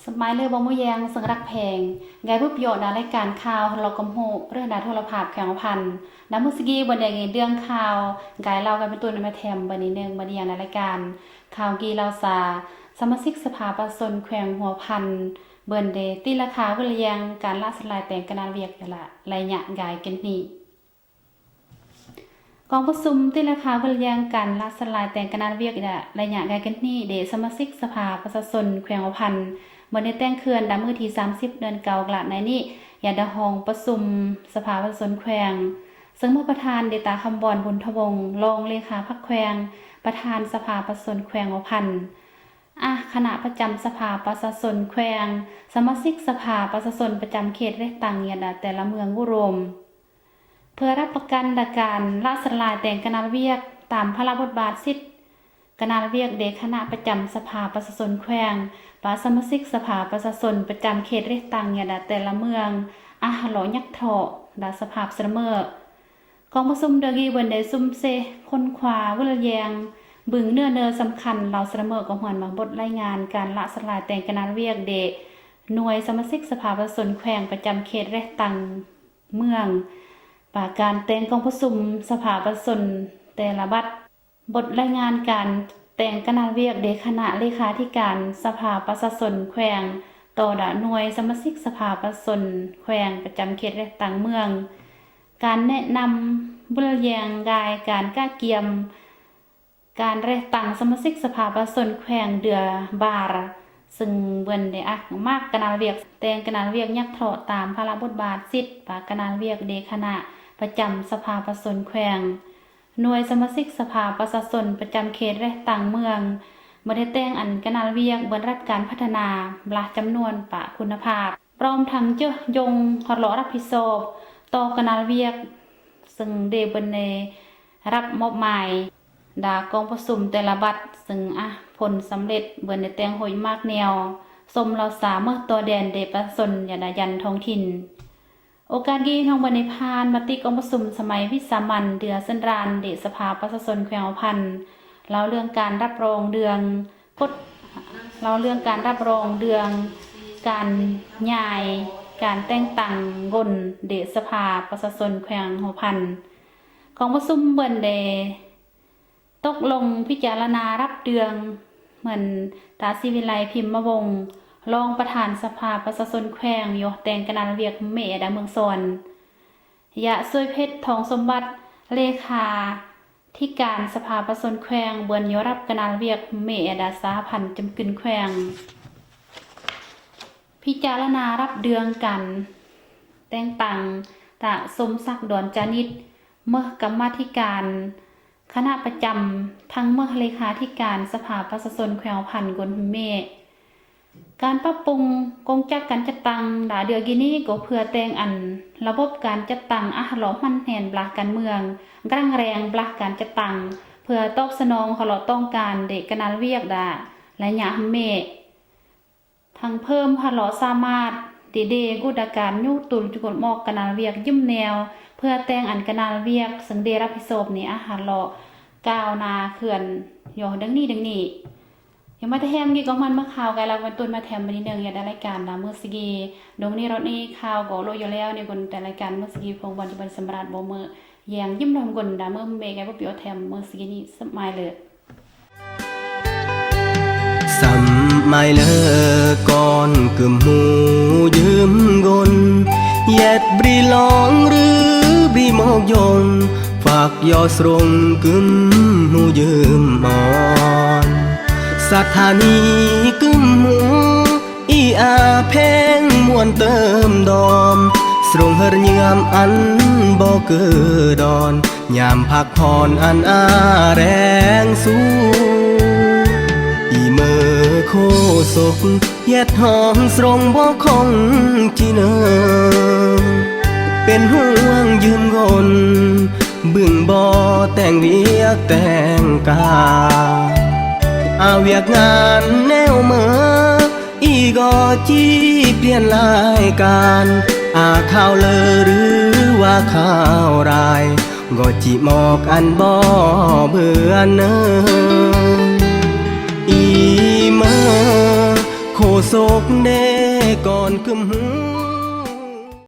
ສະໄໝເລີ ບໍ່ມື້ແຍງ ເຊິ່ງຮັກແພງ ກາຍບຸບເຍາະ ດາລາຍການຂ່າວ ຮອດລອກກຳໂຮ ເລື່ອງດາໂທລະພາບ ແຂວງຫົວພັນ ດາມື້ສະກີ ເບິ່ງແດງເລື່ອງຂ່າວ ກາຍເລົ່າກັນເປັນຕົ້ນມາແຖມ ບັດນີ້ໜຶ່ງ ບັດນີ້ຍັງ ດາລາຍການຂ່າວກີລາວຊາ ສະມາຊິກສະພາປະຊາຊົນແຂວງຫົວພັນ ເບິ່ງແດງຕີລາຄາເວີລແຍງ ການລະສະລາຍແຕ່ງກະນານວຽກ ລະໄລຍະກາຍເກັນນີ້. ກອງປະຊຸມຕີລາຄາເວີລແຍງ ການລະສະລາຍແຕ່ງກະນານວຽກ ລະໄລຍະກາຍເກັນນີ້ ເດ ສະມາຊິກສະພາປະຊາຊົນແຂວງຫົວພັນ ເບິ່ງແດງແຕ່ງເຄື່ອນ ດາມື້ທີສາມສິບ ເດືອນເກົ້າ ກະລະໄນນີ້ ຍາດາຫ້ອງປະຊຸມສະພາປະຊາຊົນແຂວງ ເຊິ່ງມີປະທານ ເດ ຕາຄຳບອນ ບຸນທະວົງ ຮອງເລຂາພັກແຂວງ ປະທານສະພາປະຊາຊົນແຂວງຫົວພັນ ອາ ຄະນະປະຈຳສະພາປະຊາຊົນແຂວງ ສະມາຊິກສະພາປະຊາຊົນປະຈຳເຂດເລກຕັ້ງ ຍາດາແຕ່ລະເມືອງ ໂວໂຣມ ເພື່ອຮັບປະກັນການລະສະລາຍແຕ່ງກະນານວຽກ ຕາມພາລະບົດບາດສິດກະນານວຽກ ເດ ຄະນະປະຈຳສະພາປະຊາຊົນແຂວງ ປະສະມາຊິກສະພາປະຊາຊົນປະຈຳເຂດເລກຕັ້ງ ຍາດາແຕ່ລະເມືອງ ອາ ຮະເລາະຍັກເທາະ ດາສະພາບສະເໝີ ກອງປະຊຸມເດືອກີເບິ່ງແດງຊຸມເຊ ຄົ້ນຄວ້າເວີລແຍງ ເບິ່ງເນື້ອເນີສຳຄັນ ລາວສະເໜີກໍຮວນມາບົດລາຍງານ ການລະສະລາຍແຕ່ງກະນານວຽກ ເດ ໜ່ວຍສະມາຊິກສະພາປະຊາຊົນແຂວງ ປະຈຳເຂດເລກຕັ້ງເມືອງ ປະການແຕ່ງກອງປະຊຸມສະພາປະຊາຊົນແຕ່ລະບັດ ບົດລາຍງານການແຕ່ງກະນານວຽກ ເດ ຄະນະເລຂາທິການສະພາປະຊາຊົນແຂວງ ຕໍ່ດາໜ່ວຍສະມາຊິກສະພາປະຊາຊົນແຂວງ ປະຈຳເຂດເລກຕັ້ງເມືອງ ການແນະນຳເວີລແຍງ ລາຍການກະກຽມ ການແລກຕັ້ງສະມາຊິກສະພາປະຊາຊົນແຂວງ ເດືອບາຣ ເຊິ່ງເບິ່ງແດງອາ ມາກກະນານວຽກ ແຕ່ງກະນານວຽກຍັກເທາະ ຕາມພາລະບົດບາດສິດ ປະກະນານວຽກ ເດ ຄະນະປະຈຳສະພາປະຊາຊົນແຂວງ ໜ່ວຍສະມາຊິກສະພາປະຊາຊົນປະຈຳເຂດ ແລະ ຕ່າງເມືອງ ບໍ່ໄດ້ແຕ່ງອັນກະນານວຽກ ບໍ່ໄດ້ຮັບການພັດທະນາ ລະຈຳນວນປະຄຸນນະພາບ ພ້ອມທັງເຈີະຍົງຮັບເລາະຮັບຜິດຊອບຕໍ່ກະນານວຽກ ເຊິ່ງເດເບິ່ນໄດ້ຮັບມອບໝາຍ ດາກອງປະຊຸມແຕ່ລະບັດ ເຊິ່ງອາ ຜົນສຳເລັດ ເບິ່ນໄດ້ແຕ່ງໂຮຍມາກແນວ ສົມລາວສາເມີຕໍ່ແດນເດປະຊາຊົນ ຍາດາຢັນທ້ອງຖິ່ນ. ໂອກາດກີ້ ນ້ອງເບິ່ນໄດ້ຜ່ານມະຕິກອງປະຊຸມສະໄໝວິສາມັນເດືອນສັນດານເດສະພາປະຊາຊົນແຂວງຫົວພັນ ເລົ່າເລື່ອງການຮັບຮອງເລື່ອງກົດ ເລົ່າເລື່ອງການຮັບຮອງເລື່ອງການຍ້າຍການແຕ່ງຕັ້ງກົນເດສະພາປະຊາຊົນແຂວງຫົວພັນ ກອງປະຊຸມເບິ່ນໄດ້ ຕົກລົງພິຈາລະນາຮັບເລື່ອງ ເໝືອນຕາສີວິໄລ ພິມມະວົງ ຮອງປະທານສະພາປະຊາຊົນແຂວງ ໂຍແຕ່ງກະນານວຽກເມດາເມືອງສອນ ຍະຊ່ວຍເພັດ ທອງສົມບັດ ເລຂາທິການສະພາປະຊາຊົນແຂວງ ເບິ່ນໂຍຮັບກະນານວຽກເມດາສະຫະພັນຈຳກຶນແຂວງ ພິຈາລະນາຮັບເລື່ອງການແຕ່ງຕັ້ງ ຕາສົມສັກ ດອນຈານິດ ເມີກຳມາທິການ ຄະນະປະຈຳ ທັງເມີເລຂາທິການສະພາປະຊາຊົນແຂວງຫົວພັນກົນເມ ການປັບປຸງກົງຈັກການຈັດຕັ້ງ ດາເດືອນກີ້ນີ້ກໍເພື່ອແຕ່ງອັນລະບົບການຈັດຕັ້ງ ອາ ຮະເລາະໝັ້ນແໜ້ນບາການເມືອງ ການແຮງບາການຈັດຕັ້ງ ເພື່ອຕອບສະໜອງຮະເລາະຕ້ອງການເດກະນານວຽກ ດາໄລຍະເມ ທັງເພີ່ມຮະເລາະສາມາດ ດີເດ ກຸດອາການ ຍຸຕຸນຈຸກົນໝອກກະນານວຽກ ຢືມແນວ ເພື່ອແຕ່ງອັນກະນານວຽກ ເຊິ່ງເດຮັບຜິດຊອບນີ້ ອາ ຮະເລາະກ້າວໜ້າເຄື່ອນ ໂຍດັ່ງນີ້ ດັ່ງນີ້ ຍັງມາແຕ່ແຮມກີ້ກໍມັນມາຂ່າວ ກາຍລາວເປັນຕົ້ນມາແຖມບັນທີໜຶ່ງ ຍາດາລາຍການນຳເມືອງສະກີ ດົງນີ້ລົດນີ້ຂ່າວກໍໂລຢູ່ແລ້ວ ນີ້ຄົນແຕ່ລາຍການເມືອງສະກີ ພວງວັນຈຸບັນສຳລັດບໍ່ເມີ ແຍງຍິ້ມນຳກົນດາເມີເມກາຍບໍ່ປິວແຖມເມືອງສະກີນີ້ ສະໄໝເລີ. ສະໄໝເລີກ່ອນກຶມຫູຢືມກົນ ແຢດບຣີລອງຫຼືບຣີໝອກຢອນ ຝາກຍໍສຣົງກຶມຫູຢືມອອນ ສະຖານີກຶມຫູ ອີອາແພງມ່ວນເຕີມດອມ ສຣົງເຮີຍາມອັນບໍ່ເກີດອນ ຍາມພັກຜ່ອນອັນອາແຮງສູ ອີເມີໂຄສົກ ແຢດຮອງສຣົງບໍ່ຄົງຈີເນີ ເປັນຫ່ວງຢືມກົນ ບຶງບໍ່ແຕ່ງວຽກແຕ່ງການ ອາວຽກງານແນວເມີ ອີກໍຈີປ່ຽນລາຍການ ອາຂ່າວເລີຫຼືວ່າຂ່າວຮ້າຍ ກໍຈີໝອກອັນບໍ່ເບື່ອເນີ ອີເມີ ໂຄ ໂສກແດ່ກ່ອນຄຶມຫຶງ